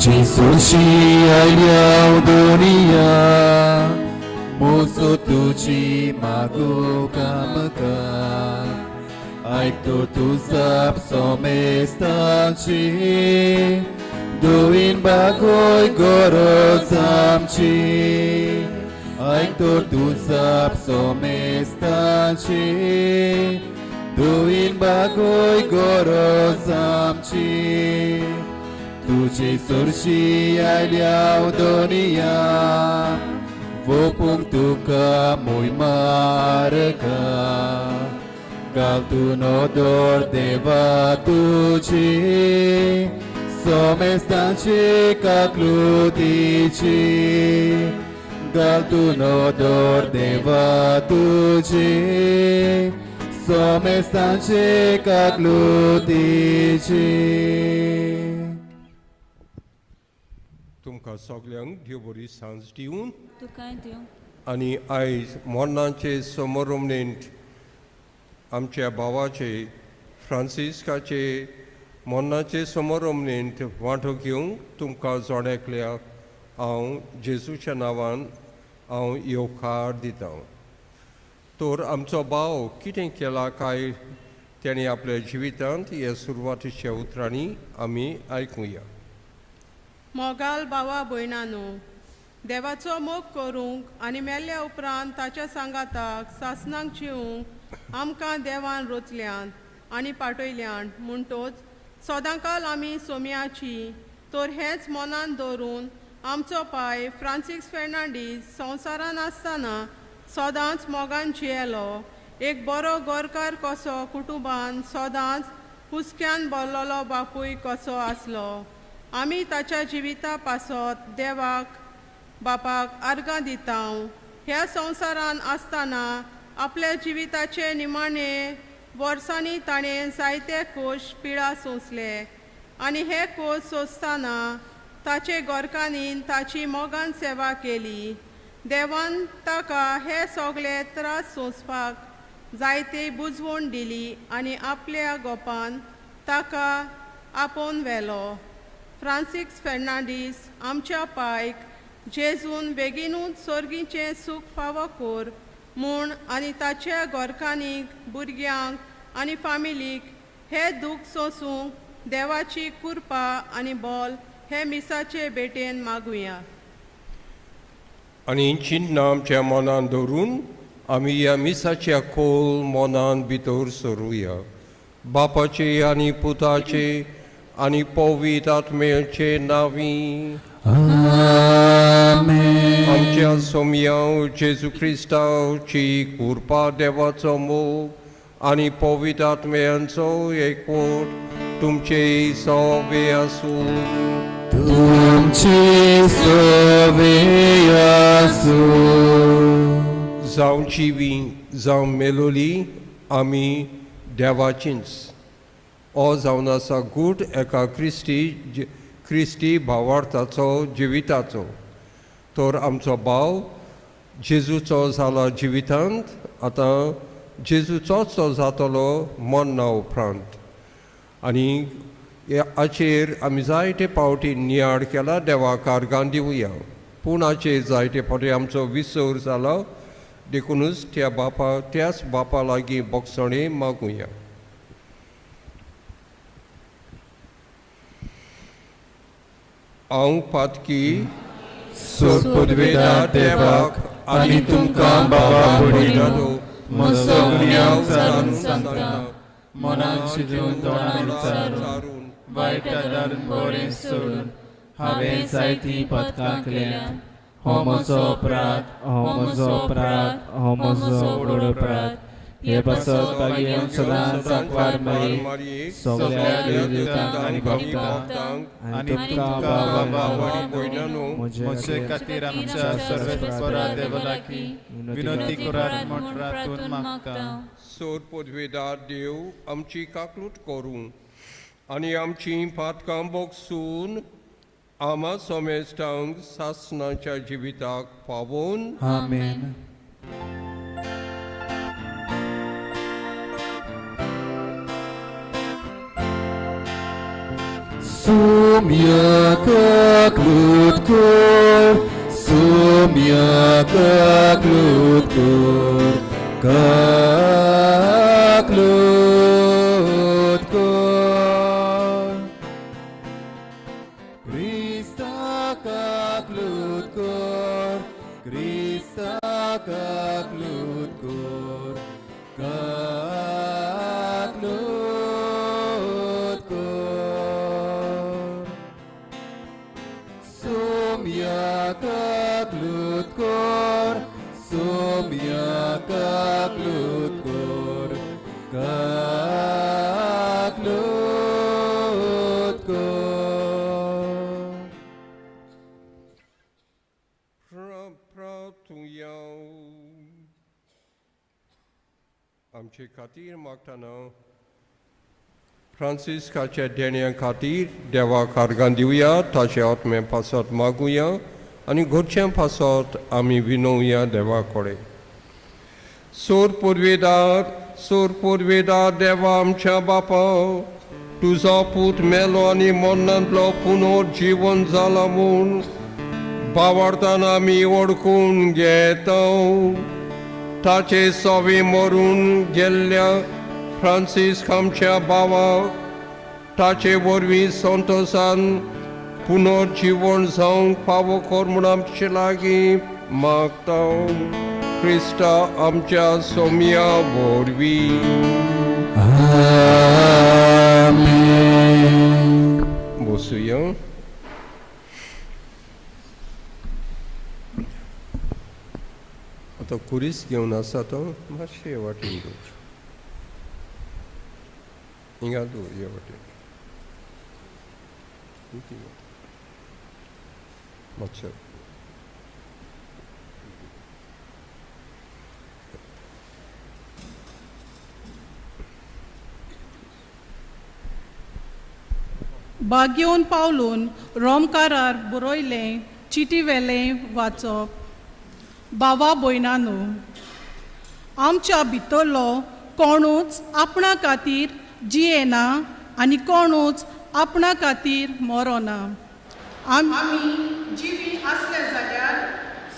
तुजी सोशी आयल्या दुनिया मोजो तुजी मागो कामका आयकतो तुजा सोमेस्ताची दुईन बागोय गरज आमची आयकतो तुजा सोमेस्ताची दुईन बागोय गरज आमची तुजी सोरशी आयल्या दुनिया वोपूंक तुका मोय मार्गा घालतून नदर देवा तुजी सोमेस्तांची काकलुतीची घालतून नदर देवा तुजी सोमेस्तांची काकलुतीची. तुमकां सगल्यांक देव बरी सांज दिवन तुकाय दिवं. आनी आयज मरणाचे समारंभेंत आमच्या भावाचे फ्रांसिस्काचे मरणाचे समारंभेंत वांटो घेवंक तुमकां जण एकल्याक हांव जेजूच्या नांवान हांव येवकार दितां. तर आमचो भाव कितें केला काय तेणें आपल्या जिवितांत ह्या सुरवातीच्या उतरांनी आमी आयकुया. मोगाल भावा भयणानो, देवाचो मोग करूंक आनी मेल्ल्या उपरांत ताच्या सांगाताक सासणाक जिवंक आमकां देवान रोचल्यान आनी पाटयल्यान म्हणटोच सदांकाल आमी सोम्याची तर हेंच मनान दवरून आमचो पाय फ्रांसीस फेर्नांडीस संवसारान आसतना सदांच मोगान जियेलो. एक बरो गोरकार कसो कुटुंबान सदांच हुस्क्यान भरलेलो बापूय कसो आसलो. आमी ताच्या जिविता पासत देवाक बापाक आर्गां दिता. ह्या संवसारान आसतना आपल्या जिविताचे निमाणे वर्सांनी ताणें जायते कोश पिळा सोंसले आनी हे कोश सोंसतना ताचे गोरकांनी ताची मोगान सेवा केली. देवान ताका हे सगळे त्रास सोंसपाक जायते बुजवण दिली आनी आपल्या गोपान ताका आपोवन व्हेलो. फ्रांसीस फेर्नांडीस आमच्या पायक जेजून बेगीनूच सोर्गीचें सूख फावो कर म्हूण आनी ताच्या गोरकांनीक भुरग्यांक आनी फामिलीक हे दूख सोंसूंक देवाची कृपा आनी बोल हे मिसाचे भेटेन मागुया. आनी चिंतना आमच्या मनान दवरून आमी ह्या मिसाच्या खोल मनान भितर सरुया. बापाचे आनी पुताचे आनी पवित्र आत्म्याचे नांवी आमेन. आमच्या सोम्याव जेजू क्रिस्तावची कृपा देवाचो मोग आनी पवित्र आत्म्यांचो एकवट तुमचे सवे आसूं. तुमचे सवे आसूं. जावं जिवी जावं मेलोली आमी देवाचींच. हो जावन आसा गूट एका क्रिस्ती क्रिस्ती भावार्थाचो जिविताचो. तर आमचो भाव जेजूचो जाला जिवितांत आतां जेजूचोच तो जातलो मरणा उपरांत. आनी हाचेर आमी जायते फावटी नियाळ केला देवाक आर्गां दिवया पूण हाचेर जायते फावटी आमचो विसर जाला देखुनूच त्या बापा त्याच बापा लागीं बोगसणें मागुया. हांव पातकी सोदवेदा देवाक आनी तुमकां बाबा भयणानो म्हजो गुन्यांव विचारून सांगता मनान चिंतून तोंडान विचारून वायट आदारून बरें सोडून हांवें जायतीं पदकां केल्यांत. हो म्हजो अपराध, हो म्हजो अपराध, हो म्हजो व्हड अपराध. हे पासत भाग्यान सदांच सांकवार मारी सगळ्या देवदूतांक आनी भक्तांक आनी तुमकां बाबा भयणानो म्हजे खातीर आमच्या सर्वेस्परा देवा लागीं विनंती करात म्हूण प्रार्थून मागता. सोर पदवेदार देव आमची काकलूट करूं आनी आमची पातकां बोगसून आमा सोमेस्तांक सासणाच्या जिविताक पावोवन. आमेन. Sumya kaklutkur, sumya kaklutkur, kaklutkur. Krista kaklutkur, Krista kaklutkur, kaklutkur. Sumya kaklutkur, sumya kaklutkur, kaklutkur. आमचे खातीर मागतना फ्रांसिस्काच्या देण्या खातीर देवाक आर्गां दिवया, ताचे आत्मे पासत मागुया आनी घरच्यां पासत आमी विनोवया देवा कडेन. सोर पुर्वेदार, सोर पुर्वेदार देवा आमच्या बापा, तुजो पूत मेलो आनी मरणांतलो पुनर्जीवन जाला म्हूण बावडतान आमी वळखून घेता. ताचे सवे मरून गेल्ल्या फ्रांसिस्क आमच्या भावाक ताचे वरवीं संतोसान पुनर्जीवन जावंक फावो कर म्हूण आमचे लागीं मागता. क्रिस्ता आमच्या सोम्या वरवीं. आमेन. बसुया. आतां खुरीस घेवन आसा तो मातशें हे वाटेन दवर, हिंगा दवर, हे वाटेन मातशें. बागेवन पावलून रोमकारार बरयलें चिटी वेलें वाचप. बाबा भयणानो, आमच्या भितरलो कोणूच आपणा खातीर जियेना आनी कोणूच आपणा खातीर मरोना. आमी जिवी आसले जाल्यार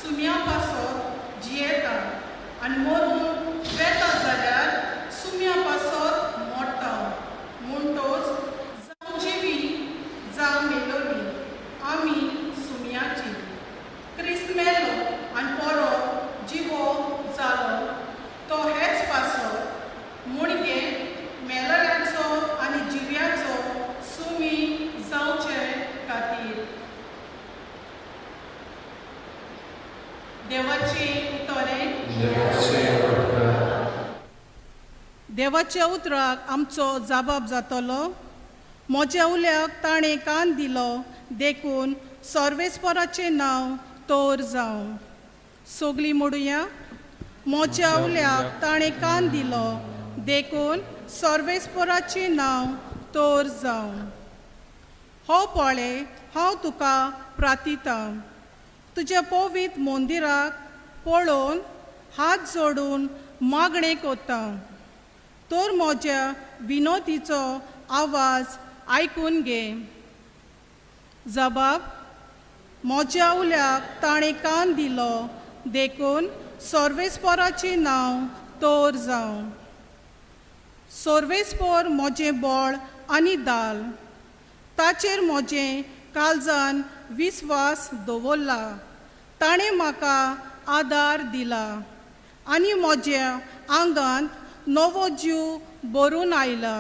सुम्या पासत जियेता आनी मरून वेता जाल्यार सुम्या पासत मोडटा. म्हणटोच जावं जिवी जावं मेलोली आमी सुम्याची. क्रिस्त मेलो आनी परत जिवो जालो तो हेच पासत मुणगे मेलल्यांचो आनी जिव्याचो सुमी जावचे खातीर. देवाचे उतरे, देवाच्या उतराक आमचो जाबाब जातलो. म्हज्या उल्याक ताणें कान दिलो देखून सर्वेस्पराचें नांव तोर जावं. सगलीं म्हणुया, म्हज्या उल्याक ताणें कान दिलो देखून सर्वेस्पराचें नांव तोर जावं. हो पळय, हांव तुका प्रातितां, तुज्या पवित्र मंदिराक पळोवन हात जोडून मागणें करता. तर म्हज्या विनोदीचो आवाज आयकून घे. जबाब, म्हज्या उल्याक ताणें कान दिलो देखून सर्वेस्पराचें नांव तोर जावं. सर्वेस्पर म्हजें बळ आनी दाल, ताचेर म्हजें काळजान विस्वास दवरला. ताणें म्हाका आदार दिला आनी म्हज्या आंगांत नवो जीव भरून आयला.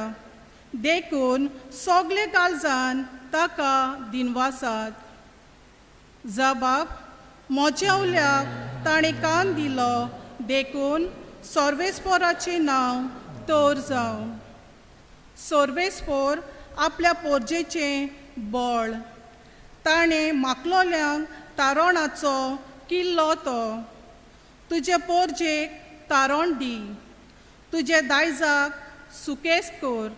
देखून सगळे काळजान ताका दिनवासात. जबाब, म्हज्या उल्याक ताणें कान दिलो देखून सर्वेस्पराचें नांव तोर जावं. सर्वेस्पोर आपल्या पोरजेचें बळ, ताणें माकलोल्यांक तारणाचो किल्लो तो. तुजे पोरजेक तारण दी, तुजे दायजाक सुकेस्त कर,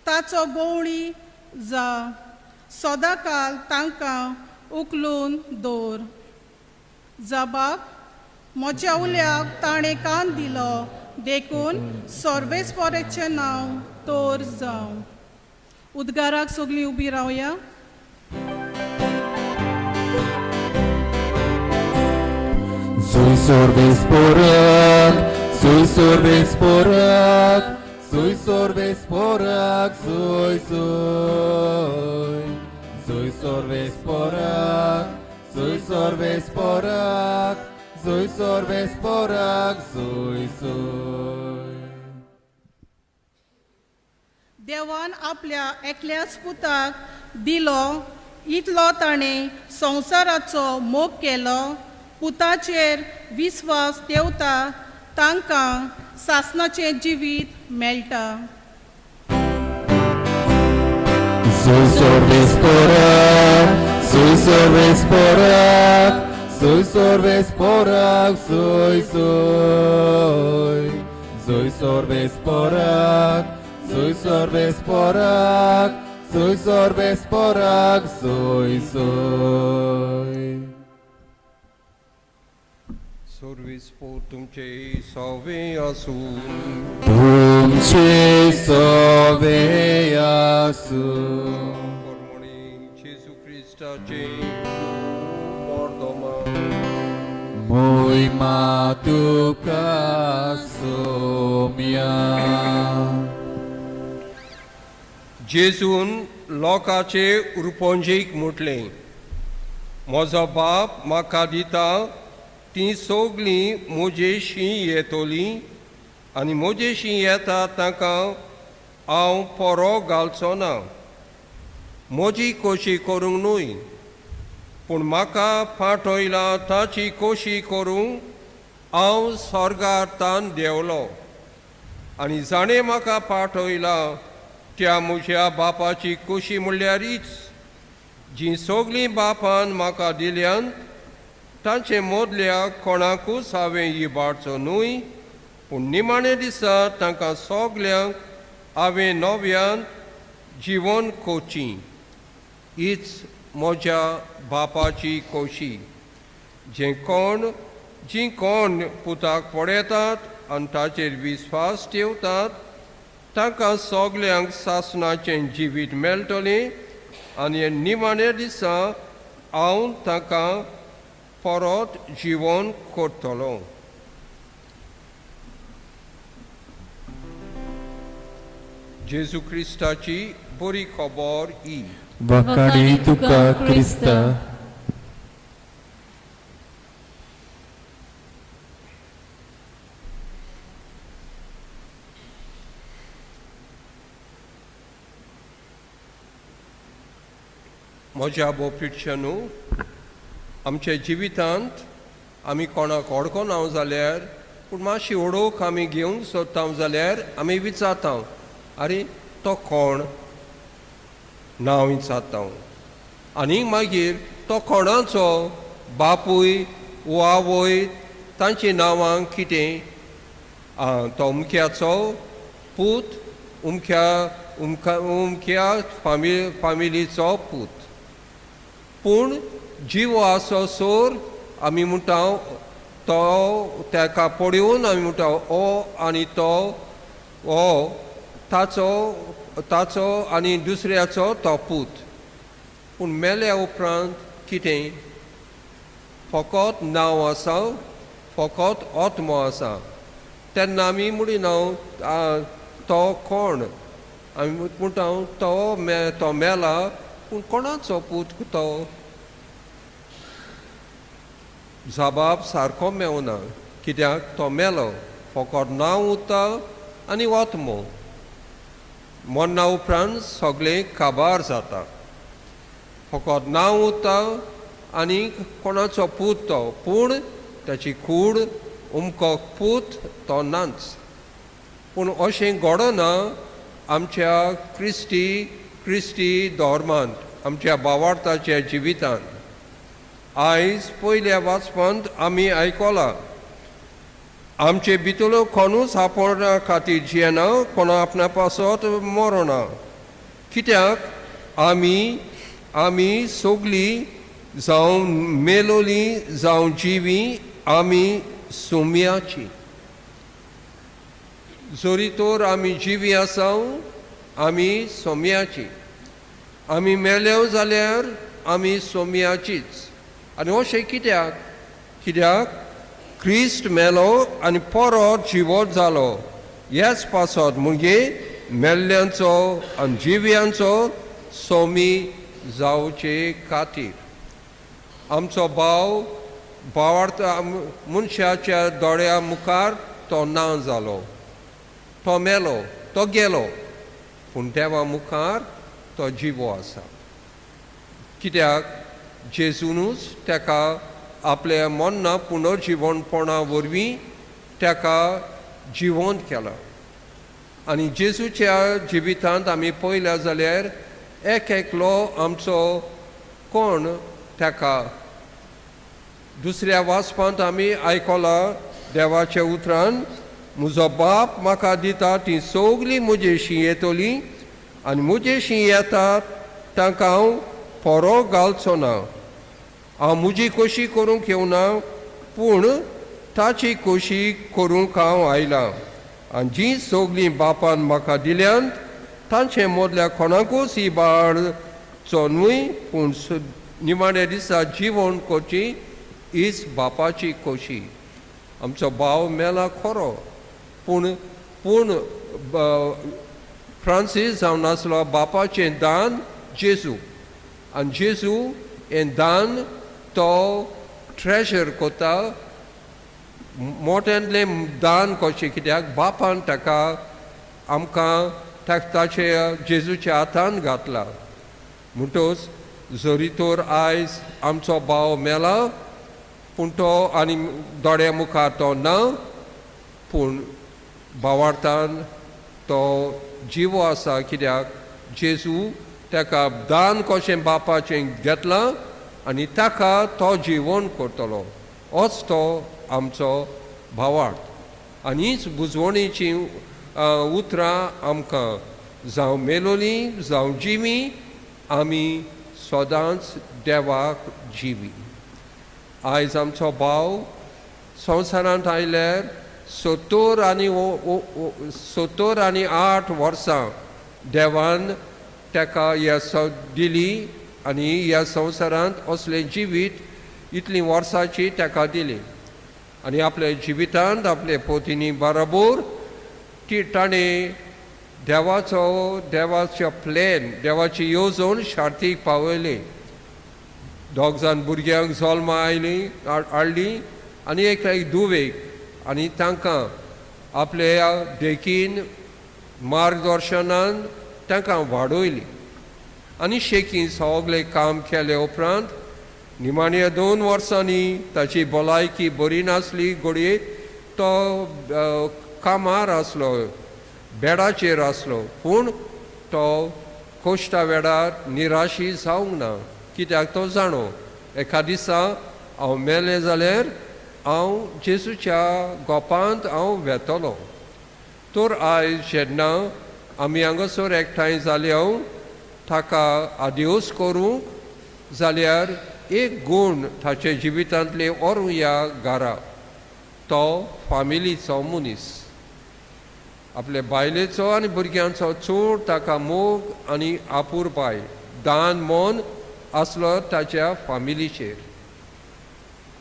ताचो गोवळी जा सदांकाल तांकां उखलून दवर. जबाब, म्हज्या उल्याक ताणें कान दिलो देखून सर्वेस्पराचें नांव तोर जावं. उद्गाराक सगलीं उबी रावया. Zuj sorbes porak, zuj sorbes porak, zuj sorbes porak, zuj zuj. Zuj sorbes porak, zuj sorbes porak, zuj sorbes porak, zuj zuj. देवान आपल्या एकल्याच पुताक दिलो इतलो ताणें संवसाराचो मोग केलो पुताचेर विस्वास देवता तांकां सासणाचें जिवीत मेळटा. Zuj sorbes porak, zuj sorbes porak, zuj sorbes porak, zuj zuj. Zuj sorbes porak, zuj sorbes porak, zuj sorbes porak, zuj zuj. Service पोर तुमचे सवे आसूं. तुमचे सवे आसूं. परमणी जेजू क्रिस्ताचे मर्दमा मोहिमा तुका सोम्या. जेजून लोकाचे रुपोंजीक म्हटलें, म्हजो बाप म्हाका दिता तीं सगलीं म्हजेशीं येतलीं आनी म्हजेशीं येता तांकां हांव पोरो घालचो ना. म्हजी खोशी करूंक न्हय पूण म्हाका फाटयला ताची खोशी करूंक हांव स्वर्गार तान देंवलो आनी जाणें म्हाका पाठयला त्या म्हज्या बापाची खोशी म्हणल्यारीच जीं सगलीं बापान म्हाका दिल्यान तांचे मदल्या कोणाकूच हांवें इबाडचो न्हय पूण निमाणे दिसा तांकां सगल्यांक हांवें नव्यान जिवन कोची. हीच म्हज्या बापाची खोशी. जें कोण जीं कोण पुताक पळयतात आनी ताचेर विस्वास ठेवतात तांकां सगल्यांक सासणाचें जिवीत मेळटलें आनी निमाणे दिसा हांव तांकां परत जिवन करतलो. जेजू क्रिस्ताची बरी खबर ही. वाखाणी तुका क्रिस्ता. म्हज्या बोपिटशानू, आमच्या जिवितांत आमी कोणाक वळखना जाल्यार पूण मातशी वळख आमी घेवंक सोदता जाल्यार आमी विचारता, आरे तो कोण, नांव विचारता आनी मागीर तो कोणाचो बापूय वा आवय तांची नांवां कितें, आं तो अमक्याचो पूत, अमक्या अमक्या अमक्या फामिलीचो पूत. पूण जिवो आसो सोर आमी म्हणटा तो ताका पळोवन आमी म्हणटा ओ आनी तो ओ ताचो ताचो आनी दुसऱ्याचो तो पूत. पूण मेल्या उपरांत कितें, फकत नांव आसा, फकत आत्मो आसा. तेन्ना आमी म्हणिना तो कोण, आमी म्हणटा तो तो मेला पूण कोणाचो पूत तो. जबाब सारको मेवना कित्याक तो मेलो, फकत नांव उरता आनी आत्मो. मरणा उपरांत सगळें काबार जाता, फकत नांव उरता आनी कोणाचो पूत तो, पूण ताची कूड अमको पूत तो नाच. पूण अशें घडना आमच्या क्रिस्ती क्रिस्ती धर्मांत, आमच्या भावार्थाच्या जिवितांत. आयज पयल्या वाचपांत आमी आयकलां, आमचे भितरलो कोणूच आपणा खातीर जियेना, कोणा आपणा पासत मरना. कित्याक आमी आमी सगलीं जावं मेलोलीं जावं जिवीं आमी सोम्याची. जरी तर आमी जिवीं आसाव आमी सोम्याची, आमी मेले जाल्यार आमी सोम्याचीच. आनी अशें कित्याक, कित्याक क्रिस्त मेलो आनी परत जिवोत जालो ह्याच पासत म्हणजे मेल्ल्यांचो आनी जिव्यांचो सोमी जावचे खातीर. आमचो भाव भावार्थ मनशाच्या दोळ्या मुखार तो ना जालो, तो मेलो, तो गेलो, पूण देवा मुखार तो जिवो आसा. कित्याक जेजूनूच ताका आपल्या मन्ना पुनर्जिवणपणा वरवीं ताका जिवंत केला. आनी जेजूच्या जिवितांत आमी पळयल्या जाल्यार एक एकलो आमचो कोण ताका दुसऱ्या वाचपांत आमी आयकला देवाच्या उतरान, म्हजो बाप म्हाका दिता ती सगळीं म्हजेशी येतली आनी म्हजेशी येतात तांकां हांव पोरो घालचो ना. हांव म्हजी खोशी करूंक येवना पूण ताची खोशी करूंक हांव आयलां. आनी जीं सगळीं बापान म्हाका दिल्यांत तांचे मदल्या कोणाकूच ही बाळचो न्हय पूण निमाण्या दिसा जिवण करची हीच बापाची खोशी. आमचो भाव मेला खरो पूण पूण फ्रांसीस जावन आसलो बापाचें दान जेजू, आनी जेजू हें दान तो ट्रेजर कोता, मोट्यांतलें दान कशें कित्याक बापान ताका आमकां ताचे जेजूच्या हातान घातला. म्हणटच जरी तर आयज आमचो भाव मेला पूण तो आनी दोळ्या मुखार तो ना, पूण भावार्थान तो जिवो आसा. कित्याक जेजू ताका दान कशें बापाचें घेतलां आनी ताका तो जिवन करतलो, होच तो आमचो भावार्थ. आनी हीच बुजवणेचीं उतरां आमकां जावं मेलोली जावं जिवी आमी सदांच देवाक जिवी. आयज आमचो भाव संवसारांत आयल्यार 78 वर्सां देवान ताका ह्या दिली आनी ह्या संवसारांत असलें जिवीत इतलीं वर्सांची ताका दिली. आनी आपल्या जिवितांत आपले पोतिनी बरोबर ती ताणें देवाचो देवाचो प्लॅन देवाची येवजण शार्तीक पावयली. दोग जाण भुरग्यांक जल्मा आयली हाडली आनी एक दुवेक, आनी तांकां आपल्या देखीन मार्गदर्शनान तांकां वाडयली. आनी शेकी सगळें काम केले उपरांत निमाण्या 2 वर्सांनी ताची भलायकी बरी नासली, घडये तो कामार आसलो, बेडाचेर आसलो, पूण तो कोश्टा वेळार निराशी जावंक ना. कित्याक तो जाणो एका दिसा हांव मेलें जाल्यार हांव जेजूच्या गोपांत हांव वेतलो. तर आयज जेन्ना आमी हांगासर एकठांय जाले हांव ताका आदिवस करूंक जाल्यार एक गूण ताचे जिवितांतले व्हरूया घरा. तो फामिलीचो मनीस, आपले बायलेचो आनी भुरग्यांचो चड ताका मोग आनी आपुरपाय दान मन आसलो ताच्या फामिलीचेर.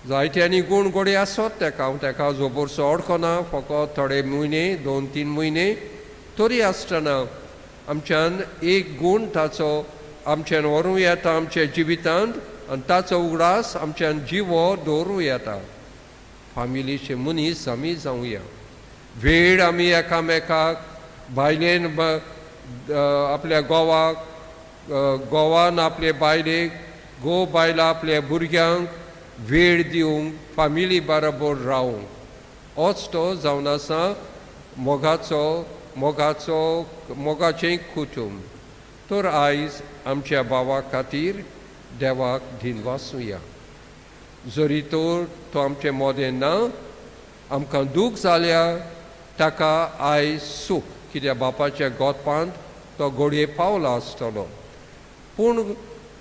जायत्यांनी गूण गोडे आसत ताका, हांव ताका जोबरसो वळखना, फकत थोडे म्हयने 2-3 म्हयने तरी आसतना आमच्यान एक गूण ताचो आमच्यान व्हरूं येता आमच्या जिवितांत आनी ताचो उगडास आमच्यान जिवो दवरूं येता. फामिलीचे मनीस आमी जावया. वेळ आमी एकामेकाक बायलेन आपल्या गोवाक, गोवान आपले बायलेक, घोव बायलां आपल्या भुरग्यांक वेळ दिवंक फामिली बरोबर रावूंक, होच तो जावन आसा मोगाचो मोगाचो मोगाचें कुटूंब. तर आयज आमच्या भावा खातीर देवाक दिनवासुया. जरी तर तो आमचे मोदें ना, आमकां दूख जाल्यार ताका आयज सूख, कित्याक बापाच्या गोपांत तो घडये पावला आसतलो. पूण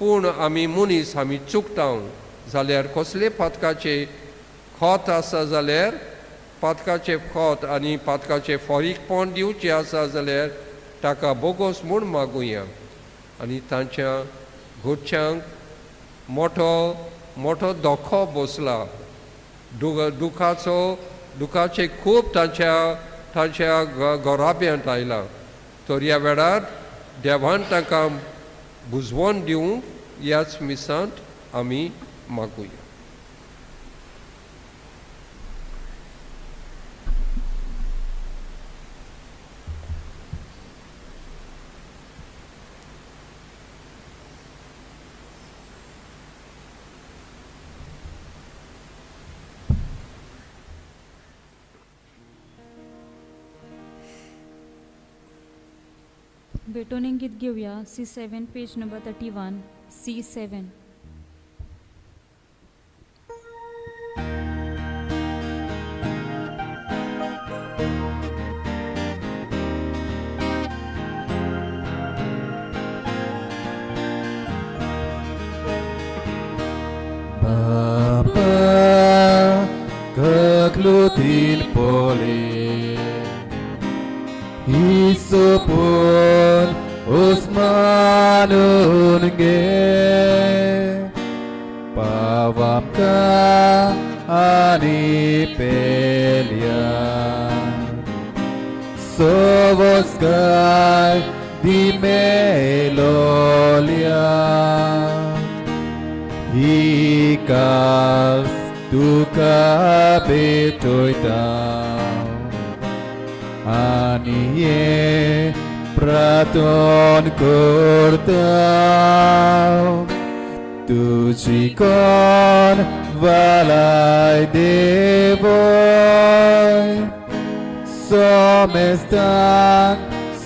पूण आमी मनीस आमी चुकता जाल्यार कसले पातकाचे खत आसा जाल्यार पातकाचें खत आनी पातकाचें फारीकपण दिवचें आसा जाल्यार ताका बोगोस म्हूण मागुया. आनी तांच्या घरच्यांक मोठो मोठो धोको बसला. दुखाचो दुखाचे खूब तांच्या तांच्या घराब्यांत आयला. तर ह्या वेळार देवान तांकां बुजवण दिवंक ह्याच मिसांत आमी मागुया. भेटवणे गीत घेऊया C7 page number 31 C7. Baba kaklutil pole Isopon Osmanun ge Pavamka ani pelia Sovoskai di melolia Ikals tuka betoita Anie praton kortau Tuchikon valai devoy Somestan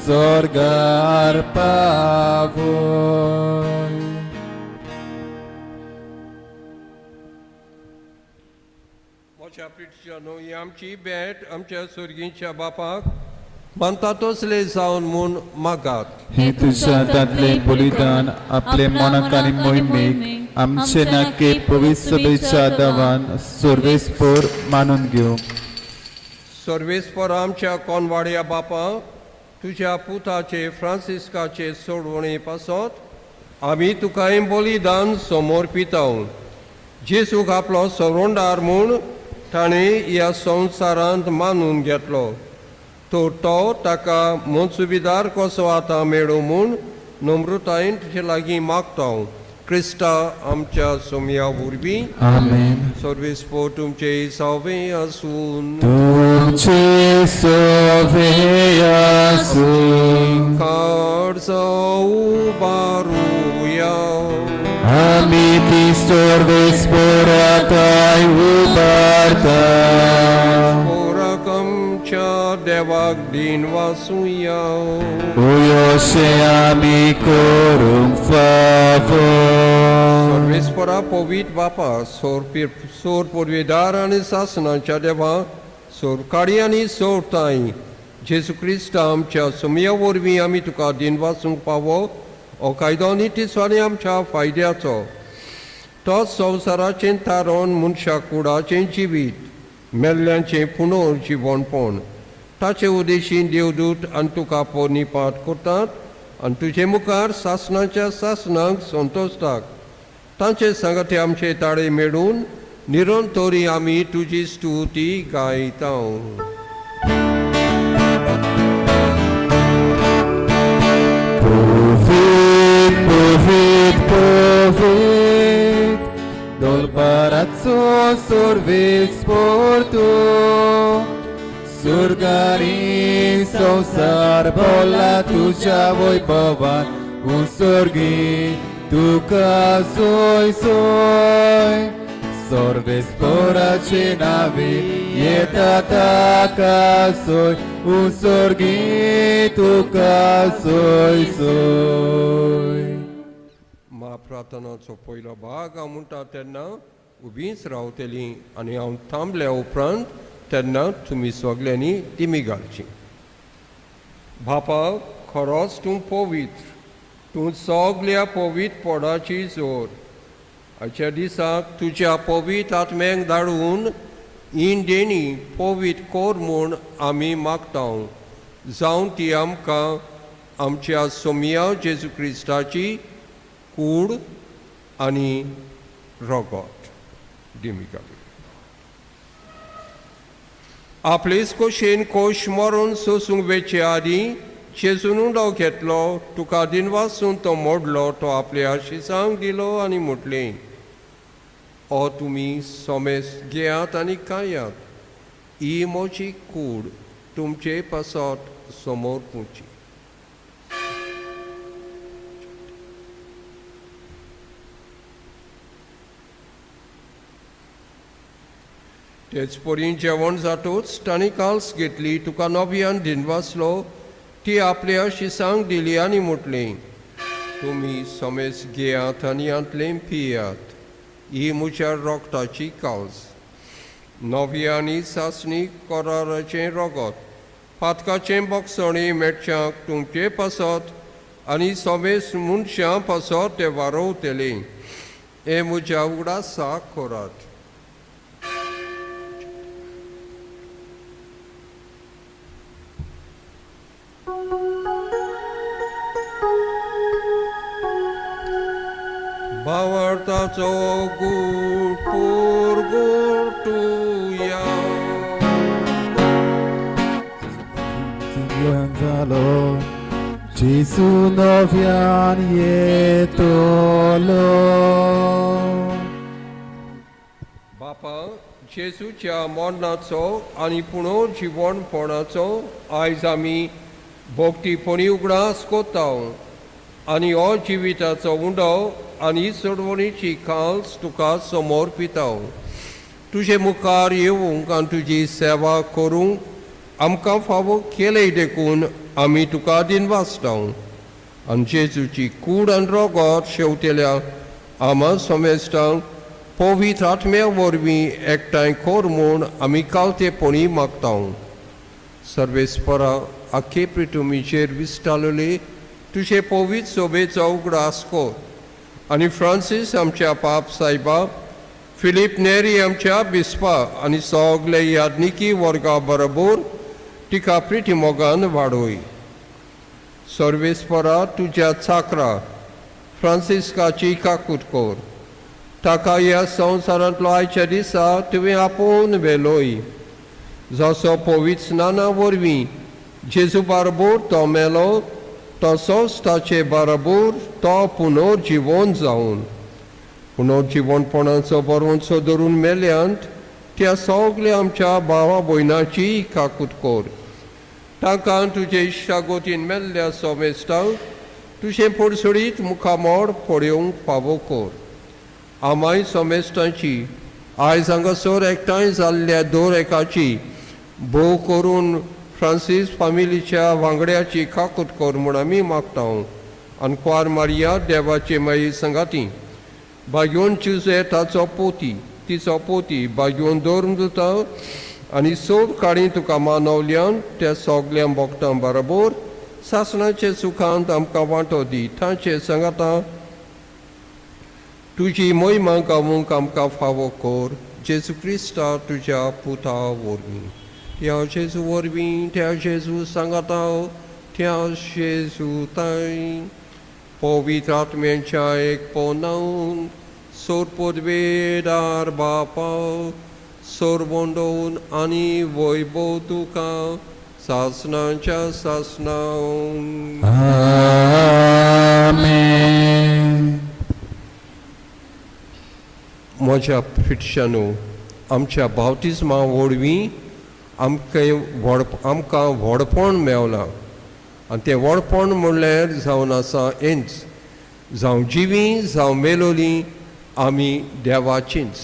sorgar pavoy. मोच्या प्रिटिच्यानो ही आमची भेट आमच्या सुर्गींच्या बापाक मानता तसले जावन म्हूण मागात. हे तुझ्या हातांतले बलिदान आपले मनाक आनी मोहिमेक आमचे नाके पवित्र सभेच्या दावान सर्वेस्पर मानून घेवं. सर्वेस्पर आमच्या कोनवाड्या बापा तुज्या पुताचे फ्रांसिस्काचे सोडवणे पासत आमी तुका हें बलिदान समर्पिता. जेजूक आपलो सरोंडार म्हूण ताणें ह्या संवसारांत मानून घेतलो तर तो ताका मनसुबीदार कसो आतां मेळूं म्हूण नम्रतायेन तुजे लागीं मागता. क्रिस्ता आमच्या सोमया वरवीं. आमेन. सर्वेस्पर तुमचे सवे आसून तुमचे सवे आसून काळजा उबारुया. आमी ती सर्वेस्पराताय उबारता. आमच्या देवाक दिन वासुया. उयोशे आमी करूंक फावो. सर्वेस्परा पवित्र बापा सोर पुर्वेदार आनी सासणाच्या देवा सोरकाडी आनी सोरताय जेजू क्रिस्त आमच्या सोमया वरवीं आमी तुका दिन वासूंक पावो. हो कायदो आनी तिसवानी आमच्या फायद्याचो तोच संवसाराचें तारण मनशा कुडाचें जिवीत मेल्ल्यांचें पुनर्जिवणपण ताचे उदेशीन देवदूत आनी तुका पोरनिपात करतात आनी तुजे मुखार सासणाच्या सासणाक संतोषतात. तांचे सांगाते आमचे ताळे मेळून निरंतरी आमी तुजी स्तुती गायता. पवित्र पवित्र पवित्र दोलबाराचो सर्वेस्पर तूं सुर्गारी संवसार भोला तुज्या वैभवान उसर्गी तुका सोय सोय सर्वेस्पराचे नावे येता ताका सोय उसर्गी तुका सोय सोय. मा प्रार्थनाचो पयलो भाग हांव म्हणटा तेन्ना उबींच रावतली आनी हांव थांबल्या उपरांत तेन्ना तुमी सगल्यांनी तिमी घालची. बापा खरोच तूं पवित्र, तूं सगल्या पवित्रपणाची जोर. आयच्या दिसाक तुज्या पवित्र आत्म्याक धाडून ही देणी पवित्र कर म्हूण आमी मागता, जावन ती आमकां आमच्या सोमया जेजू क्रिस्ताची कूड आनी रगत. दिमी घालूया. आपलेच कोशेन कोश मरून सोसूंक वेचे आदीं जेजून उंडो घेतलो, तुका दिनवासून तो मोडलो, तो आपल्या शिसांक दिलो आनी म्हटलें, ओ तुमी सोमेस घेयात आनी खायात, ही म्हजी कूड तुमचे पासत समोर पुची. तेच परी जेवण जातूच तांणी काल्स घेतली, तुका नव्यान दिनवासलो, ती आपल्या शिसांक दिली आनी म्हटलें, तुमी समेस घेयात आनी हांतलें पियात, ही म्हज्या रोगताची काल्स, नवी आनी सासणी कराराचें रगत, पातकाचें बक्षणी मेटच्यांक तुमचे पासत आनी समेस मनशां पासत ते वारोवतले. हें म्हज्या उगडासाक करात. भावार्थाचो गूट पुरगुटुया. जालो जेजू नव्यान येतलो. बापा, जेजूच्या मरणाचो आनी पुनर्जिवणपणाचो आयज आमी भक्तीपणी उगडास करता आनी हो जिविताचो उंडो आनी सोडवणीची काल्स तुका समोर पिता. तुजे मुखार येवंक आनी तुजी सेवा करूंक आमकां फावो केलें देखून आमी तुका दिनवासता. आनी जेजूची कूड आनी रगत शेवतेल्या आमा समेस्तांक पवित्र आत्म्या वरवीं एकठांय कर म्हूण आमी कालतेपणी मागता. सर्वेस्परा आखे प्रिटुमीचेर विस्तारले तुजे पवित्र सोबेचो उगडास कर आनी फ्रांसीस आमच्या पाप सायबा, फिलीप नेरी आमच्या बिस्पा आनी सगले यादनिकी वर्गा बरोबर तिका प्रिती मोगान वाडोय. सर्वेस्परा तुज्या चाकरा फ्रांसिस्काची काकूट कर, ताका ह्या संवसारांतलो आयच्या दिसा तुवें आपोवन व्हेलोय. जसो पवित्र स्नाना वरवीं जेजू बारबोर तो मेलो, तसोच ताचे बाराबोर तो पुनर्जिवन जावन पुनर्जिवनपणाचो बरोवचो धरून मेल्यांत त्या सगल्या आमच्या भावा भयणाची काकूट कर. तांकां तुजे इश्टागोतीन मेल्ल्या सोमेस्तांक तुजें पडसडीत मुखामोड पळोवंक फावो कर. आमाय सोमेस्तांची आयज हांगासर एकठांय जाल्ल्या दर एकाची भोव करून फ्रांसीस फामिलीच्या वांगड्याची काकूट कर म्हूण आमी मागता. आनी कुवार मारिया देवाचे माई संगाती भाग्योन चुजे ताचो पोती तिचो पोती भाग्योन दवरून दिता आनी सोब काणी तुका मानवल्यान त्या सगल्या भक्तां बरोबर सासणाचे सुखांत आमकां वांटो दी. तांचे सांगाता तुजी मोहिमा गावूंक आमकां फावो कर, जेजू क्रिस्ता तुज्या पुता वरवीं. त्या जेजू वरवीं, त्या जेजू सांगाता, त्या जेजू ताय पवित्र आत्म्यांच्या एक पोनावन सोर पदवेदार बापा सोरबोंडोवन आनी वैभव तुका सासणाच्या सासणां. आमेन. म्हज्या फिटशानू, आमच्या बावतिज्मा वरवीं आमकां व्हडपण मेवलां आनी तें व्हडपण म्हणल्यार जावन आसा हेंच, जावं जिवीं जावं मेलोलीं आमी देवाचींच.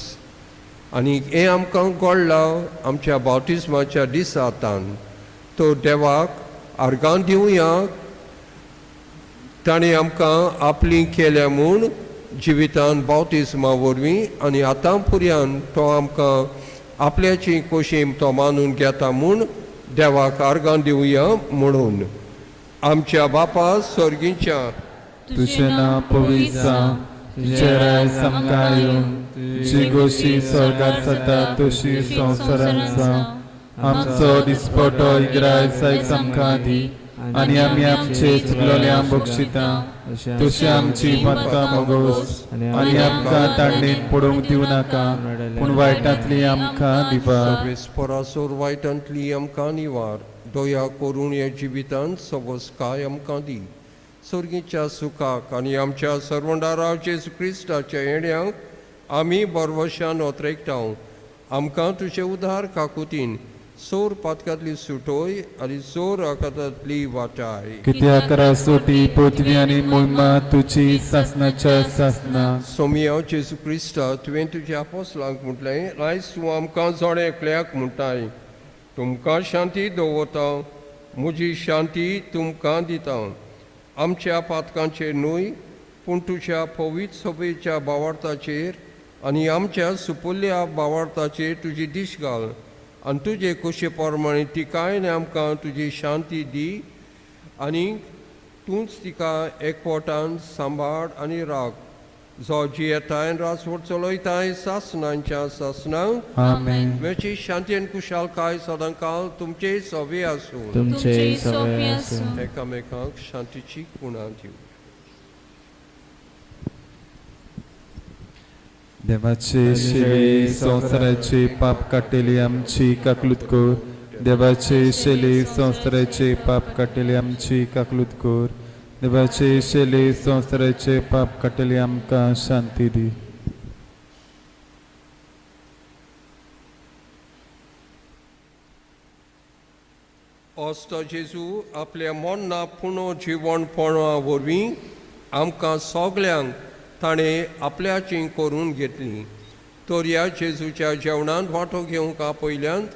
आनी हें आमकां कळ्ळां आमच्या बावतिज्माच्या दिसा तान. तो देवाक आर्गां दिवया, ताणें आमकां आपली केल्या म्हूण जिवितान बावतिज्मा वरवीं आनी आतां पुर्यान तो आमकां आपल्याची कोशीम तो मानून घेता म्हूण देवाक आर्गां दिवया म्हणून. आमच्या बापा सर्गीच्या, तुजें नांव पवित्र जावं, तुजें राज आमकां येवं, तुजी गोशी स्वर्गार जाता तशी संवसारांत जावं. आमचो दिसपटो इग्रायज आयज आमकां दी आनी आमी आमचे चुकलोल्या बक्षिता तशी आमची पातकां मोगोस आनी आमकां तांडीन पडोवंक दिवं नाका पूण वायटांतली आमकां निवार. विस्परासोर वायटांतली आमकां निवार. दया करून ह्या जिवितांत सवस्काय आमकां दी. सर्गीच्या सुखाक आनी आमच्या सर्वंडारा जेजू क्रिस्ताच्या येण्यांक आमी बरवशान ओतरेकता. आमकां तुजे उदार काकुतीन सोर पातकांतली सुटोय आनी सोर आकातांतली वाटाय. कित्याक रासोटी पृथ्वी आनी मोहिमा तुजी सासनाच्या सासना. सोमिया जेजू क्रिस्ता तुवें तुज्या आपोसलांक म्हटलें आयज तूं आमकां जण एकल्याक म्हणटाय तुमकां शांती दवरता म्हजी शांती तुमकां दिता. आमच्या पातकांचेर न्हय पूण तुज्या पवित्र सभेच्या भावार्थाचेर आनी आमच्या सुपुल्ल्या भावार्थाचेर तुजी दीश घाल आनी तुजे कुशे प्रमाणे तिकाय आमकां तुजी शांती दी आनी तूंच तिका एकवटान सांबाळ आनी राख जो जियेताय रासवट चलयताय सासनांच्या सासनांक. आमेन. मेची शांती आनी कुशालकाय सदांकाल तुमचे सवे आसूं. तुमचे सवे आसूं. एकामेकांक शांतीची कुणा दिवं. देवाचे शिले संवसाराचे पाप काडटली आमची काकलूत कर. देवाचे शेले संवसाराचे पाप काडटली आमची काकलूत कर. देवाचे शेले संवसाराचे पाप काडटली आमकां शांती दी. ओस्तो जेजू आपल्या मन्ना पुणो जिवणपणा वरवीं आमकां सगल्यांक ताणें आपल्याची करून घेतली. तर ह्या जेजूच्या जेवणांत वांटो घेवंक आपयल्यान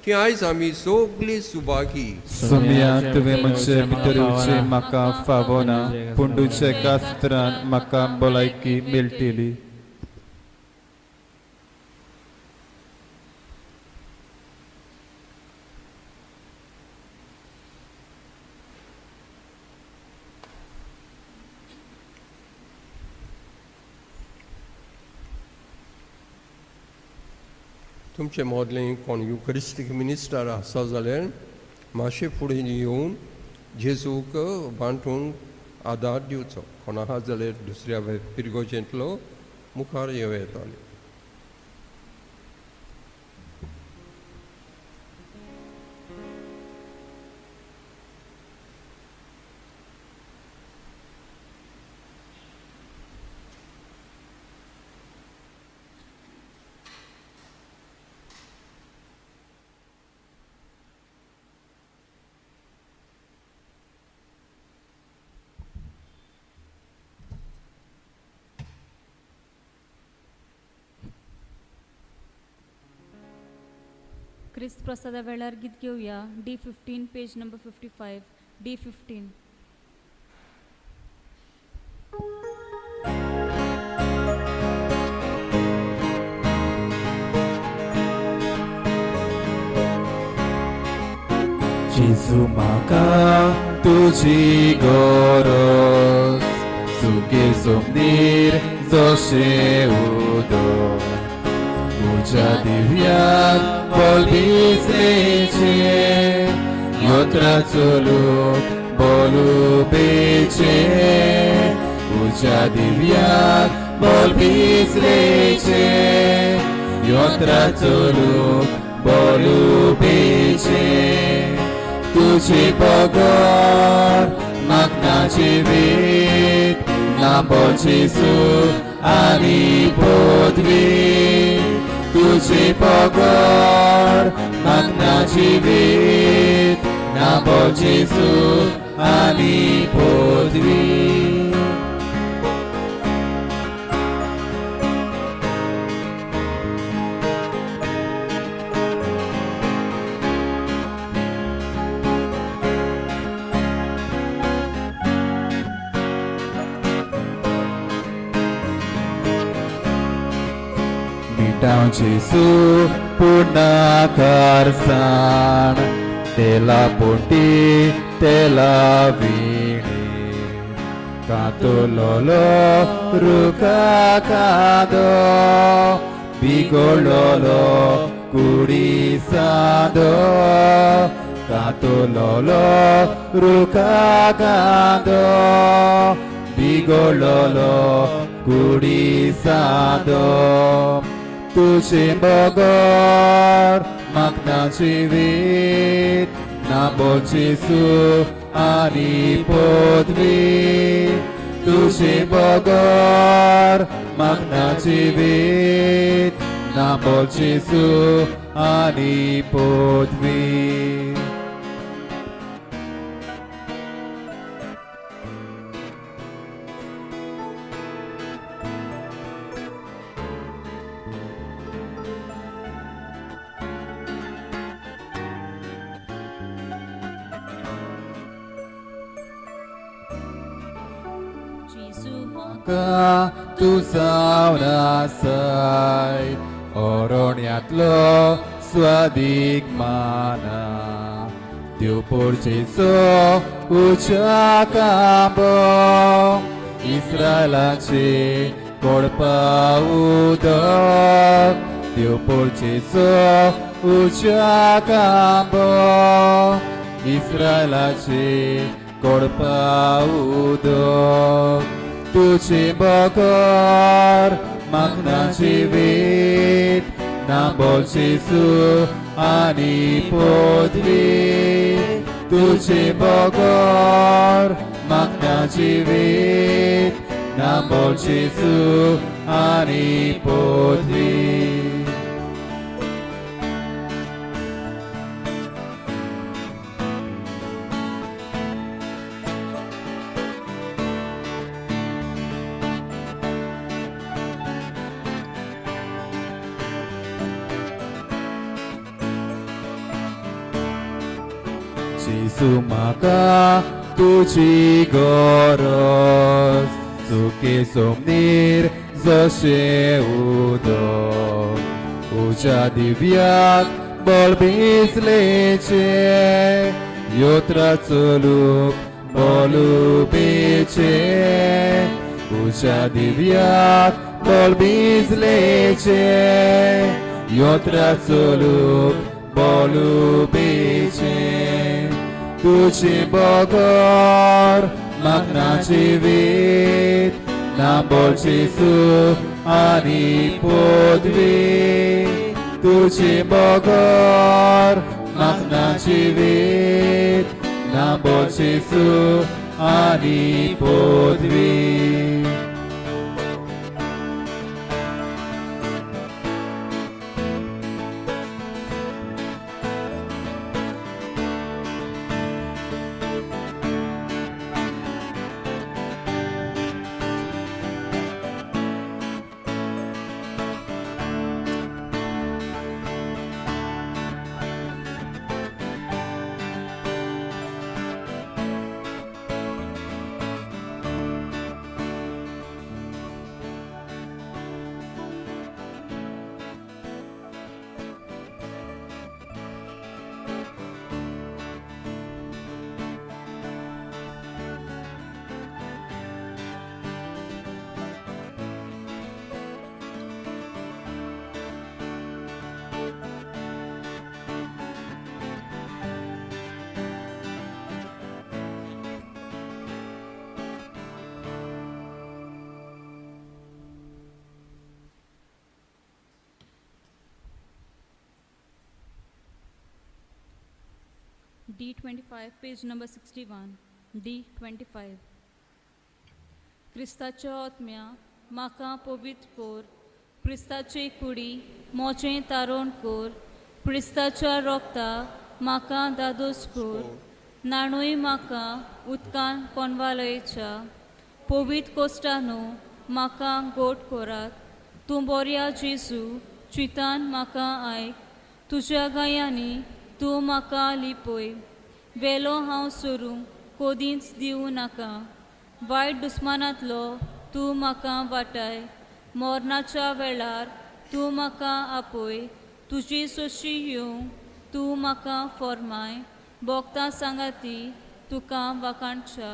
ती आयज आमी सगळीं सुभागी. सोमिया तुवें म्हजे भितर येवचें म्हाका फावो ना पूण तुज्या एका सुत्रान म्हाका भलायकी मेळटली. तुमचे मोदलें कोण युकरिस्टीक मिनिस्टर आसा जाल्यार मातशें फुडें येवन जेजूक बांटूंक आदार दिवचो. कोण आहा जाल्यार दुसऱ्या पिरगोजेंतलो मुखार येवं येताले. क्रिस्त प्रसादा वेळार गीत घेवया. D15 page number 55. D15. जेजू म्हाका तुजी गरज सुके सोमनीर जशें उदक तुज्या दिव्याक बोलबिसलेचे योत्रा चलूंक बोलुबेचे तुज्या दिव्याक बोलबिसलेचे योत्रा चलूंक बोलुबेचे तुझे बगर म्हाका जिवीत ना बोल जेजू आनी पदवी तुझे बगर म्हाका जिवीत ना बोल जेजू आनी पदवी. जेजू पुर्णाकार साण तेला पोटी तेला विणे कातोलोलो रुखा कादो बिगोलोलो कुडी सादो कातुलोलो रुखा गांदो बिगोलोलो कुडी सादो तुझे बगर म्हाका जिवीत ना बोलचेसू आनी पदवी तुझे बगर म्हाका जिवीत ना बोलचेसू आनी पदवी. तूं जावन आसाय अरण्यांतलो स्वादीक माना देव पोरचेचो उच्या कांबो इस्रायलाचे कोडपा उदक देव पोरचेचो उच्या कांबो इस्रायलाचे कोडपा उदक तुझे बगर म्हाका जिवीत ना बोलचेसू आनी पदवी तुझे बगर म्हाका जिवीत ना बोलचेसू आनी पदवी. जेजू म्हाका तुजी गरज चुके सोमनीर जशें उदक उज्या दिव्याक बळ भिजलेचें योत्रा चलूंक बोलुबेचें उज्या दिव्याक बळ भिजलेचें योत्रा चलूंक बोलुबेचें तुझे बगर म्हाका जिवीत ना बोलचेसू आनी पदवी तुझे बगर म्हाका जिवीत ना बोलचेसू आनी पदवी. D25, page number 61. D25. क्रिस्ताच्या आत्म्या म्हाका पवित्र कोर, क्रिस्ताचे कुडी मोचें तारोण कोर, क्रिस्ताच्या रोगता म्हाका दादोस कोर, नाणूय म्हाका उदकान कोनवालयच्या पवित्र कोश्टानू म्हाका गोट कोरात, तूं बोरया जेजू चितान म्हाका आयक, तुज्या गायांनी तूं म्हाका लिपय, वेलो हांव सोरूंक कोदींच दिवं नाका, वायट दुस्मानांतलो तूं म्हाका वाटाय, मोरनाच्या वेळार तूं म्हाका आपय, तुजी सोशी येवंक तूं म्हाका फॉर्माय, भोगता सांगाती तुका वाखाणच्या.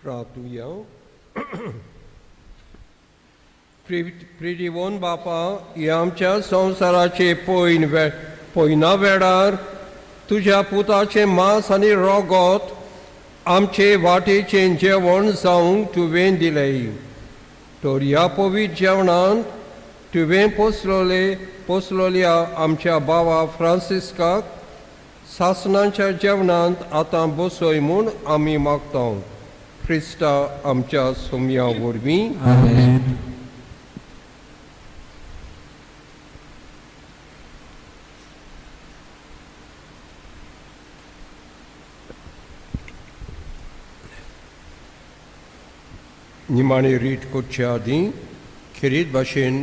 प्रातुया. प्रिडिवोन बापा, ह्या आमच्या संवसाराचे पयना वेळार तुज्या पुताचें मांस आनी रोगोत आमचे वाटेचें जेवण जावंक तुवें दिलें. तर ह्या पवित्र जेवणांत तुवें पोसलोल्या आमच्या बाबा फ्रांसिस्काक सासणाच्या जेवणांत आतां बसय म्हूण आमी मागता. क्रिस्ता आमच्या सोम्या वरवीं. आमेन. निमाणी रीत करचे आदीं खेरीत भाशेन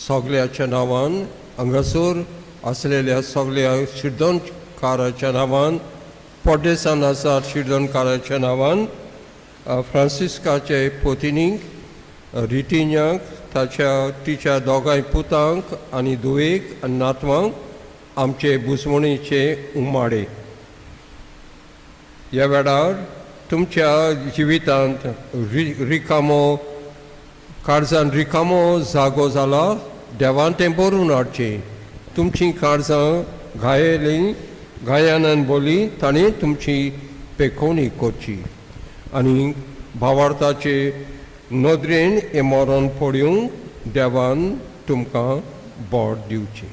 सगळ्याच्या नांवान हांगासर आसलेल्या सगळ्या शिर्दोणकाराच्या नांवान, परदेसान आसा शिर्दोणकाराच्या नांवान, फ्रांसिस्काचे पोतिनीक रितिन्याक, ताच्या तिच्या दोगांय पुतांक आनी धुवेक आनी नातवांक आमचे बुजवणेचे उमाडे. ह्या वेळार तुमच्या जिवितांत रिकामो काळजान रिकामो जागो जाला, देवान तें बरोवन हाडचें. तुमचीं काळजां घायलीं घायानन बोली ताणें तुमची पेखोवणी करची आनी भावार्थाचे नदरेन हें मरण पडूंक देवान तुमकां बोट दिवचें.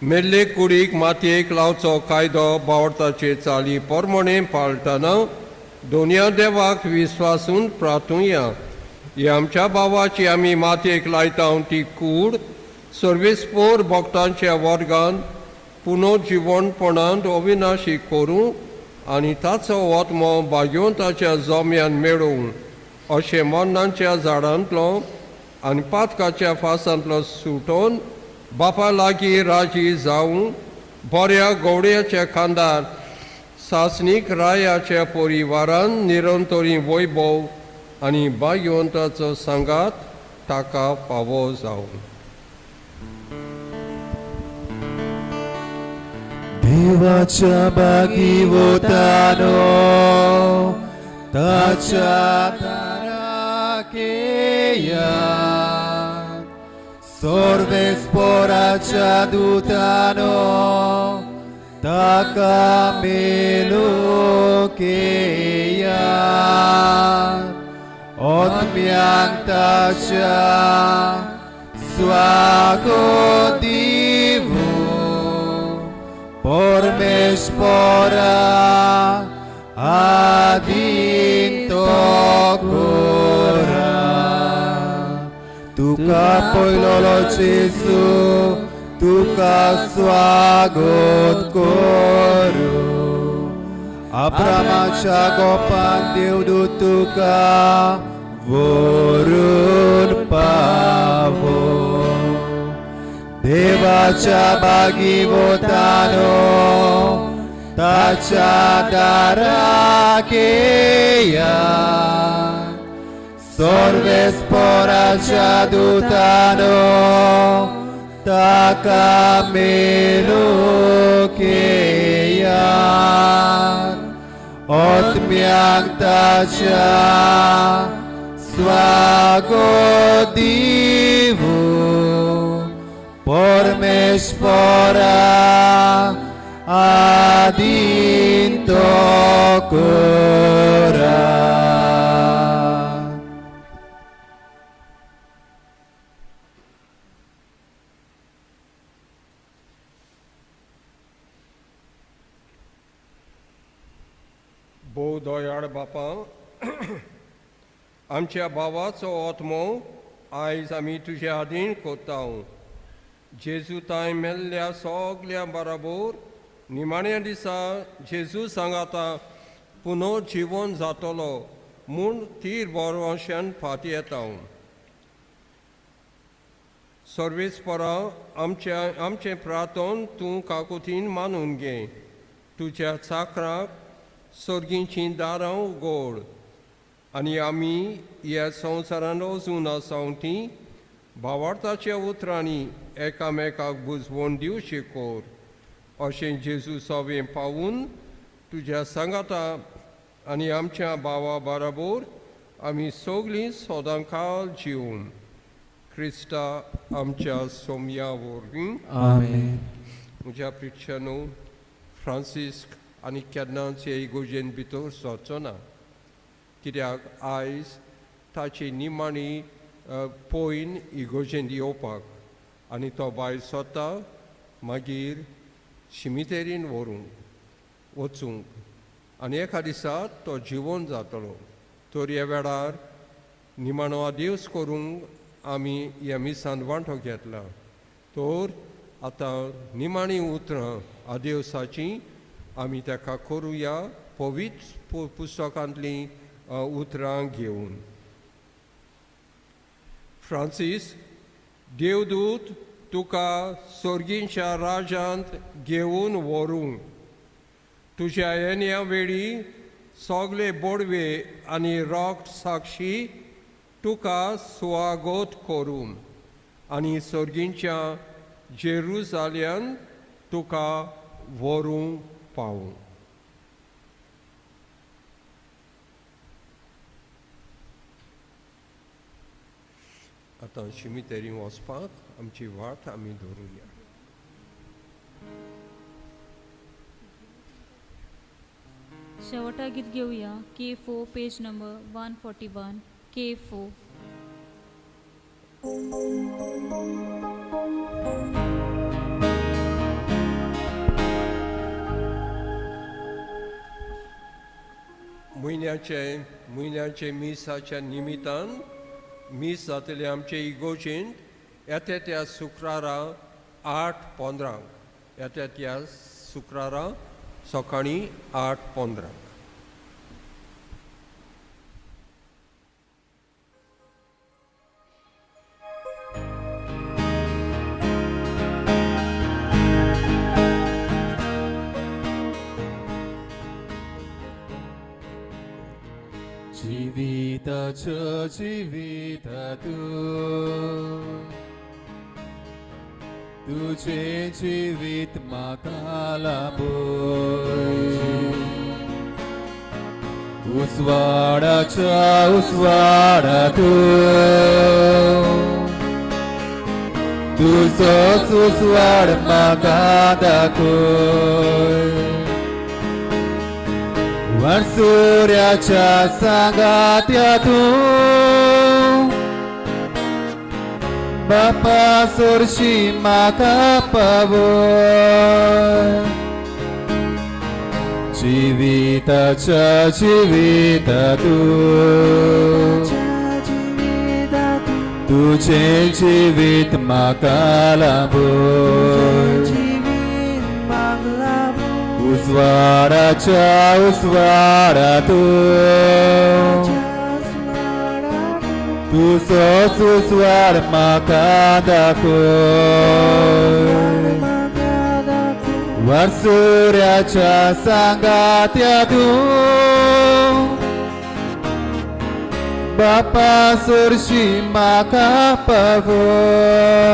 मेल्ले कुडीक मातयेक लावचो कायदो भावार्थाचे चाली परमणे पाळटना दोनया देवाक विस्वासून प्रातुया. ही आमच्या भावाची आमी मातयेक लायता ती कूड सर्वेस्पोर भक्तांच्या वर्गांत पुनर्जिवणपणांत अविनाशी करूं आनी ताचो आत्मो भाग्यवंताच्या जम्यान मेळोवं अशें मरणांच्या झाडांतलो आनी पातकाच्या फासांतलो सुटोवन बापा लागीं राजी जावं बऱ्या गवड्याच्या खांदार सासणीक रायाच्या परिवारान निरंतरी वैभव आनी भाग्यवंताचो सांगात ताका फावो जावं. देवाच्या बागिवतानो ताच्या दाराकेया सर्वेस्पोराच्या दूतानो ताका मेलुकेया आत्म्यांक ताच्या स्वागत दिवं परमेश्वरा आदीन तो कोरा. तुका पयलोलो जेजू तुका स्वागत करूं. अब्रामाच्या गोपान देवदूत तुका व्हरून पावो. देवाच्या बागिवतानो ताच्या दाराकेया सर्वेस्पोराच्या दूतानो ताका मेलुकेया आत्म्यांक ताच्या स्वागत दिवं परमेश्वरा आदीन तो कोरा. भोव दयाळ बापा, आमच्या भावाचो आत्मो आयज आमी तुज्या आदीन कोत्ता. जेजू तांय मेल्ल्या सगल्या बराबर निमाण्या दिसा जेजू सांगाता पुनर्जिवन जातलो म्हूण तीर बरवशान फाटी येता. सर्वेस्परा आमचें प्रार्थन तूं काकुतीन मानून घे. तुज्या चाकराक सर्गीचीं दारां उगड आनी आमी ह्या संवसारान वचून आसा ती भावार्थाच्या उतरांनी एकामेकाक बुजवण दिवची कोर. अशें जेजू सवें पावून तुज्या सांगाता आनी आमच्या भावा बराबर आमी सगळीं सदांकाळ जिवन क्रिस्ता आमच्या सोमया वरवीं. आमेन. म्हज्या प्रिक्षांनो, फ्रांसिस्क आनी केन्नाच हे इगोजेन भितर सरचो ना, कित्याक आयज ताची निमाणी पयन इगोजेन येवपाक आनी तो भायर सरता मागीर शिमितेरीन व्हरूंक वचूंक आनी एका दिसा तो जिवन जातलो. तर ह्या वेळार निमाणो आदेस करूंक आमी ह्या मिसान वांटो घेतला. तर आतां निमाणी उतरां आदेवसाचीं आमी ताका करुया पवित्र पुस्तकांतलीं उतरां घेवन. फ्रांसीस, देवदूत तुका सोर्गींच्या राजांत घेवन व्हरूं. तुज्या येण्या वेळी सगळे बोडवे आनी रोख साक्षी तुका स्वागत करूं आनी सोर्गींच्या जेरुजाल्यान तुका व्हरूं पावूं. आतां शिमितेरी वचपाक आमची वाट आमी धरुया. शेवटा गीत घेवया K4 page number 141 K4. म्हयन्याचे मिसाच्या निमितान मीस जातले आमचे इगोजेंत येता त्या शुक्रारा 8:15, येता त्या शुक्रारा सकाळीं 8:15. जिविताचो जिविता तूं, तुझें जिवीत म्हाका लाभय. उजवाडाच्या उजवाडा तूं, तुजोच उजवाड म्हाका दाखय. वारसुऱ्याच्या सांगात्या तूं, बापा सोरशी म्हाका पावय. जिविताच्या जिविता तूं, तुझें जिवीत म्हाका लाभय. उजवाडाच्या उजवाडा तूं, तुजोच उजवाड म्हाका दाखय. वारसुऱ्याच्या सांगात्या तूं, बापा सोरशी म्हाका पावय.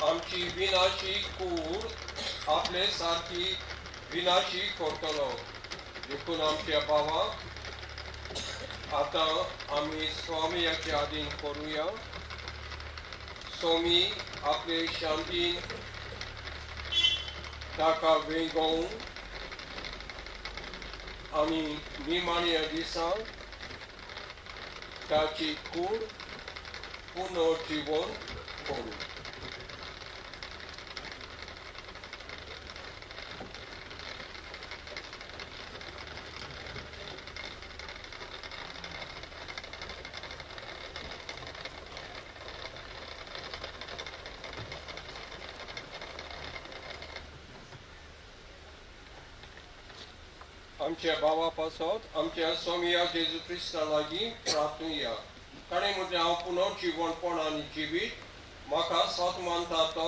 आमची विनाशी कूड आपले सारकी विनाशी करतलो. देखून आमच्या भावाक आतां आमी स्वामीयाचे आदीन करुया. स्वामी आपले शांतीन ताका वेंगोवन आनी निमाण्या दिसा ताची कूड पुनर्जीवन करूं. आमच्या बाबा पासत आमच्या सोमिया जेजू क्रिस्ता लागीं प्रार्थुया. ताणें म्हटलें, हांव पुनर्जिवनपण आनी जिवीत, म्हाका सत मानता तो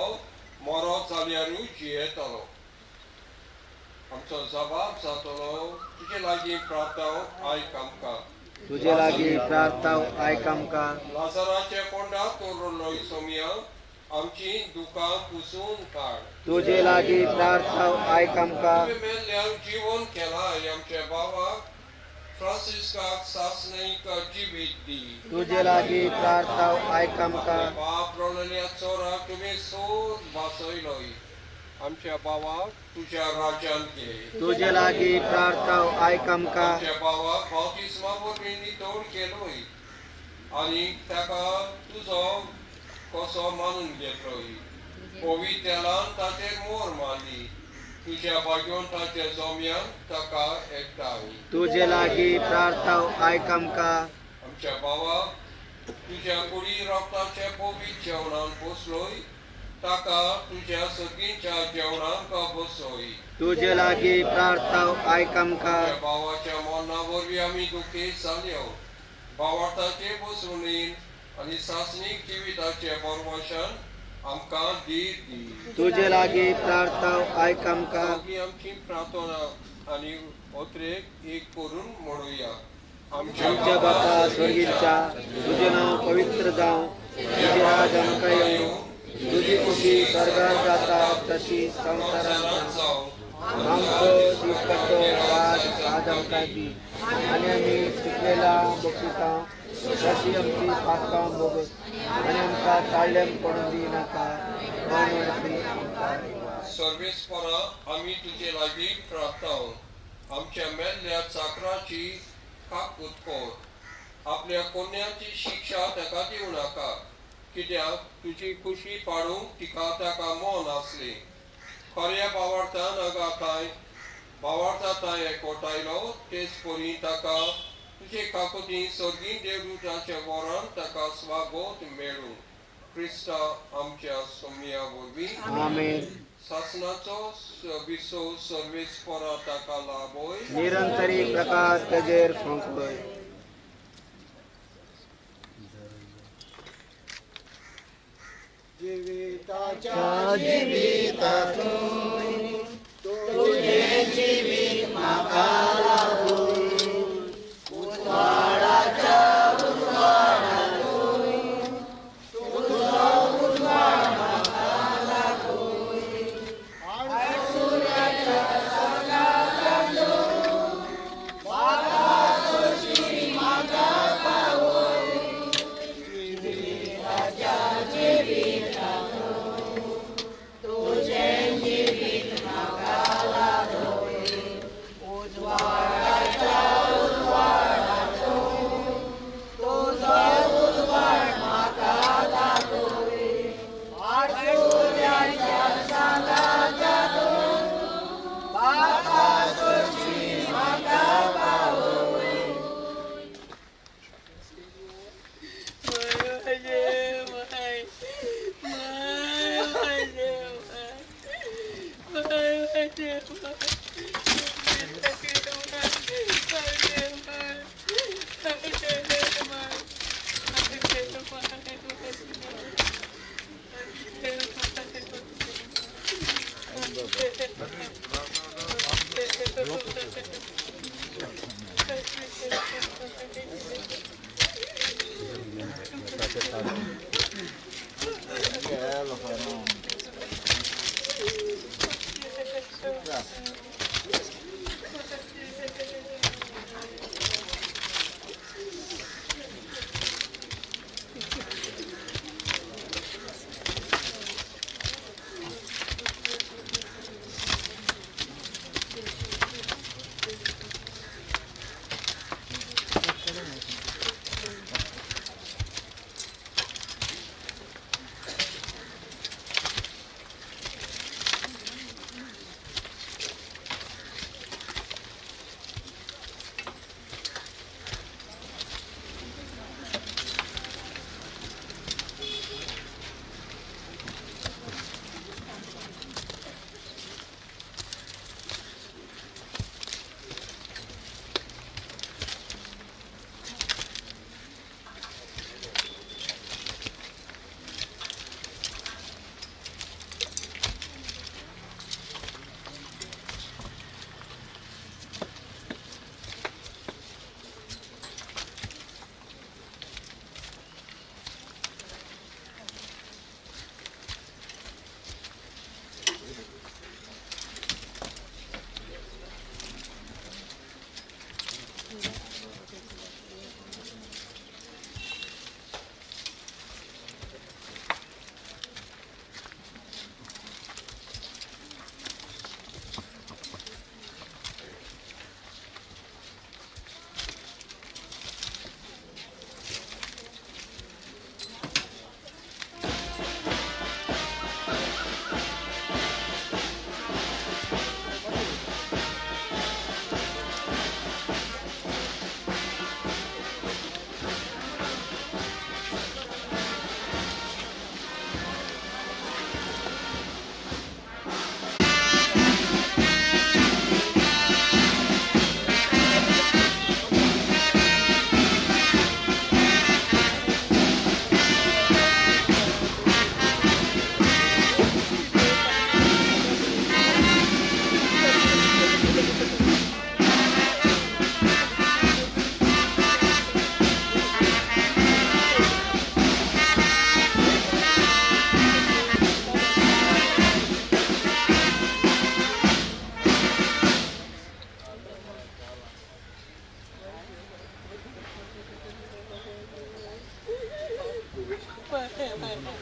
मरत जाल्यारूय जियेतलो. आमचो जबाब जातलो, तुजे लागीं प्रार्थाव आयक आमकां. तुजे लागीं प्रार्थाव आयक आमकां. लाजराच्या कोंडाक तोरलो सोमिया, आमची दुकां पुसून काड. तुजे लागीं प्रार्थाव आयक आमकां. तुवें मेल्ल्यान जिवन केलां, आमच्या बाबाक फ्रांसिस्काक सासणीक जिवीत दी. तुजे लागीं प्रार्थाव आयक आमकां. बाप रडलेल्या चोराक तुवें सोद वाचयलोय, आमच्या बाबाक तुज्या राज्यांत घे. तुजे लागीं प्रार्थाव आयक आमकां. आमच्या बाबाक बाप्तिस्मा वरवीं नितळ केलोय आनी ताका तुजो कसो मानून घेतलोय. पवित्र तेलान ताचेर मोर मारली, तुज्या भाग्यवंताच्या जोम्यान ताका एकठांय. तुजे लागीं प्रार्थाव आयक आमकां. आमच्या बाबाक तुज्या कुडी रोगताच्या पवित्र जेवणान बसलोय, ताका तुज्या सगळींच्या जेवणाक बसोय. तुजे लागीं प्रार्थाव आयक आमकां. बाबाच्या मरणा वरवीं आमी दुखेस्त जाल्यो, बावार्थाचे बसवणेन आनी सासणीक जिविताचे बरवशान आमकां धीर दी. तुजे लागीं प्रार्थाव आयक आमकां. सगळीं आमची प्रार्थना आनी ओत्रेक एक करून म्हणुया. आमच्या बापा स्वर्गीच्या, तुजें नांव पवित्र जावं, तुजें राज आमकां येवं, तुजी खुशी स्वर्गार जाता तशी संवसारांत जावं. आमचो दिसपट्टो राज आज आमकां दी, आनी आमी चुकलेला बक्षिसां तशी आमची पातकां भोगस, आनी आमकां ताळ्यान पडून दी नाका. सर्वेस्परा, आमी तुजे लागीं प्रार्थाव, आमच्या मेल्ल्या चाकराची काकूत कर, आपल्या कोन्याची शिक्षा ताका दिवं नाका, कित्याक तुजी खुशी पाडूंक तिका ताका मन आसली. खऱ्या बावार्थान हांगा थांय बावार्था थांय एकवटायलो, तेच परी ताका तुजे काकुती सर्गीं देवदूताच्या वरान ताका स्वागत मेळूं. क्रिस्ता आमच्या सोमिया वरवीं. आमेन. सासणाचो विसव सर्वेस्परा ताका लाभय, निरंतरी प्रकाश ताजेर फांकय. जिविताच्या जिवितातून तुझे जिवीत म्हाका लाभूं, उजवाडाच्या उजवाडातून तुजो उजवाड म्हाका लाभूं, आडसुऱ्याच्या सांगातांतून बाबा सोशी म्हाका पावय. जिविताच्या जिवितातून तुझें जिवीत म्हाका लाभूं, उजवाडाच्या उजवाडातून तुजो उजवाड म्हाका लाभूं, आडसुऱ्याच्या सांगातांतून बाबा सोशी म्हाका पावय. Ay,